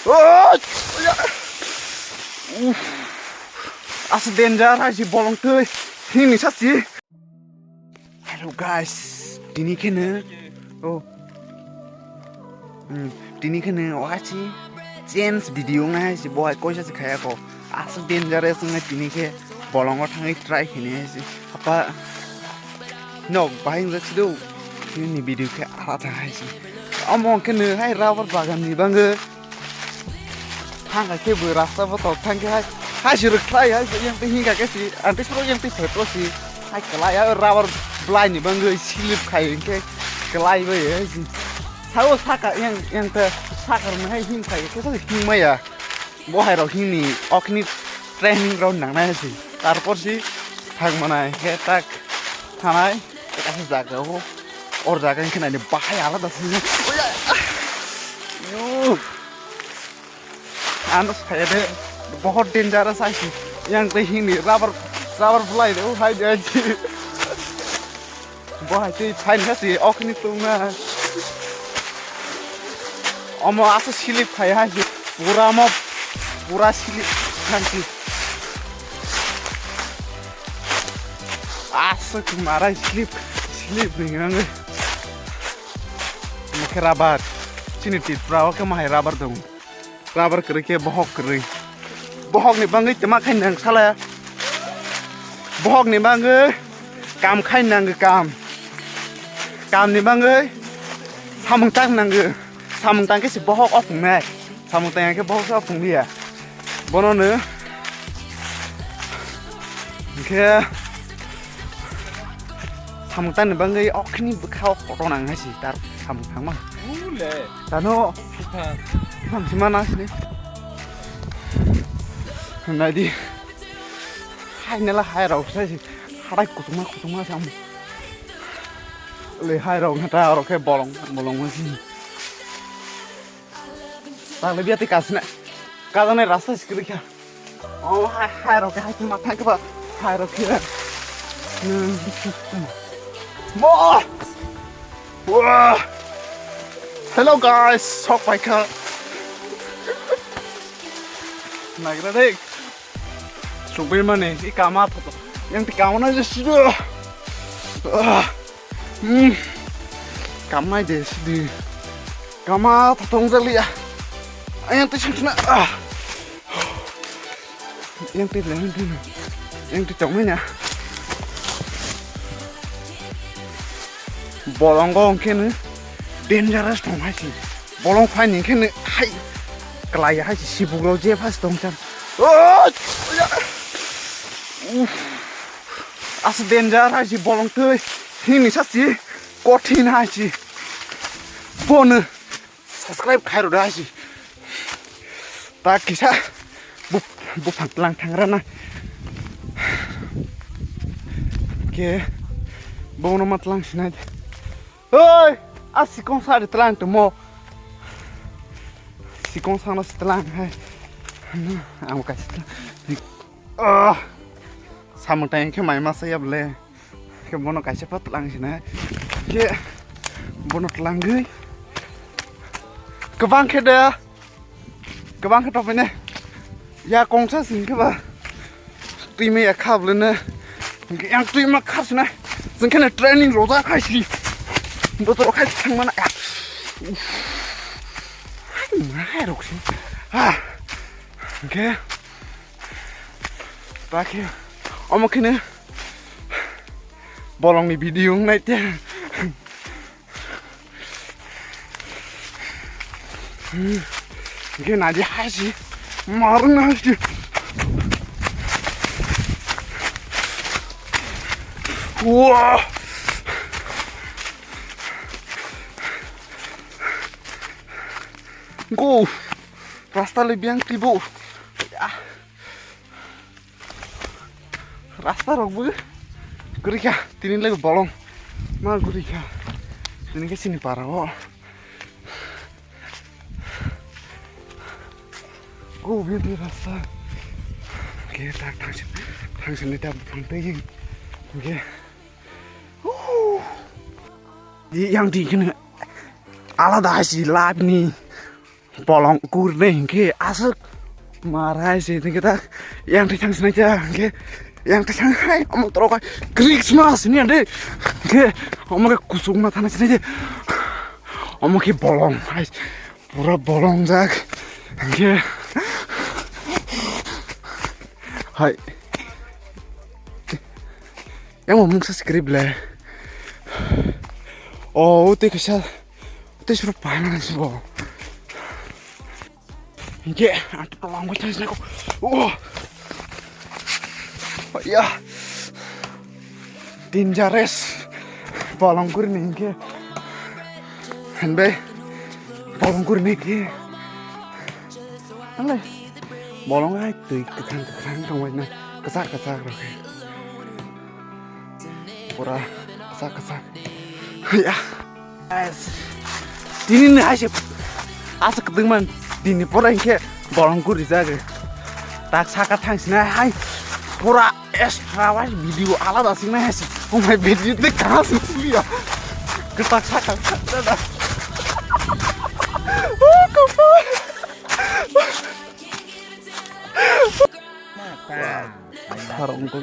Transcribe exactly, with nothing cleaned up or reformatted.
Oi! Uff. Asa danger hai si bolong twi. Hini sasi. Hello guys, tini kheno. Oh. Hmm, tini kheno wachi change video ngai si boy koisa se khaya ko. Asa dangerous ngai tini khe bolongo thangwi try khini hai si. Apa nok bahing jak si do. Tini video khe ala thang hai si. Amo kheno hai rubber bagan ni bango. Thangkha khe bo rasta bothok thangkhe hai, hai si rwkhlai hai, yang twi hingkha khe si, ang twi suro yang twi phaipro si, hai kwlai hai rubber blai ni bangwi slip khai hwnkhe kwlai bai hai si. Sao saka yang, yang ta saka rwmai hai hing khai khe sa hing maya. Bo hai rok hing ni okni training rok nangnai hai si. Tarpor si thang manai khe tak thanai, kaisa jaga o, or jaga hingkhe naidi bahai alada si. Oya. Yo. Ano saya de, bahut dangerous aisi. Yang tei hini rubber, rubber fly de, oh, hai de, hai de. Bo hai tei fine kasi, okni tungna. Omo asa slip khai hai si. Pura mo, pura slip khai si. Asa tu marai slip, slip ni ngang. Mokhe rubber. Chini Tripura o khe mahai rubber dong. Rubber kwrwi khe bohok kwrwi. Bohok ni bangwi tama khai nang sala. Bohok ni bangwi kam khai nang kam. Kam ni bangwi samung tang nang. Samung tang khe se bohok opung nai. Samung tang khe bohok se opung liya. Bono no hingkhe samung tang ni bangwi okni bwkha o koto nang hai si tar samung tangma. Ule. Tano. Sita. Bang sima na sini. Nai di. Hai nela hai rok sai si. Harai kutuma kutuma sam. Le hai rok ngata rok khe bolong bolong ma si. Tang le biya ti kasne. Kadane rasta sikri kha. Oh, hai, hai rok, hai, ma thang kha, hai rok khe. Hmm. Mo! Wah! Hello guys, sok pai kha. Nagra dek. Sugbe mane, i kama photo. Yang ti kama na je sido. Ah. Hmm. Kamnai de sidi. Kama thong jaliya. Ayang twi sing sina. Ah. Yang twi le, yang twi le. Yang twi tong na. Bolongo hwnkhe no dangerous tong hai si. Bolong phai ni hwnkhe no hai kwlai hai si sibuk rok je phas tong chan. Oh! Uff. Asa danger hai si bolong twi. Hini sa si. Kothin hai si. Bono subscribe khai rwdi hai si. Ta kisa bu-, buphang tlang thangra na. Ke bono ma tlang sinai. Oi, a sikong sa de tlang tongmo. Sikong sa no tlang hai. Ang kaisa tlang. Ah. Samung tang khe mai masa yable. Khe bono kaisa pa tlang sina. Khe bono tlangwi. Kwbang khe de. Kwbang khe topene. Ya kongsa sing khe ba. Twi me ya kha bole ne. Yang twi ma kha sina. Jeng khe ne training roja khai si. Botor khai thang mana. Hai ma hai rok si. Ha. Khe. Ta khe. Omo khe ne. Bolongni video wng nai te. Hingke naidi hai si. Marwng na hai si. Wah. Go. Rasta le biang tibo. Ah. Rasta rok bo gurikha, tini le bolong ma gurikha, tini khe chini para o. Go bini rasta. Khe tak thangsi, thangsi ni tak thang tei khe. Yang di kene alada si lab ni. Bolong kurne hinkhe aswk marai se hinkhe ta yang thai thang sinai ta hinkhe yang thai thang hai omo toro kai Christmas ni ande hinkhe omo ke kusuk ma thana sinai de omo ke bolong hai pura bolong jak hinkhe hai yang mungsa script le o tei kaisa Tei suru paimani si bo. Hinkhe ang to tolong bai thai sinai ko. Oh. Ya. Dangerous. Bolong kuri ni hinkhe. Hanbai. Bolong kuri ni hinkhe. Angle. Bolong ai twi kwkhang kwkhang tong bai na. Kwchak kwchak rok. Pura kwchak kwchak. Ya. Tini ni hai se asa kwdwngman tini pura hinkhe bolong kuri jago. Tak saka thang sinai hai pura extra wise video alada sinai hai se. Oh my video de kaha se tuliya. Kwchak saka kwchak da. Oh kapal. Sarong ko.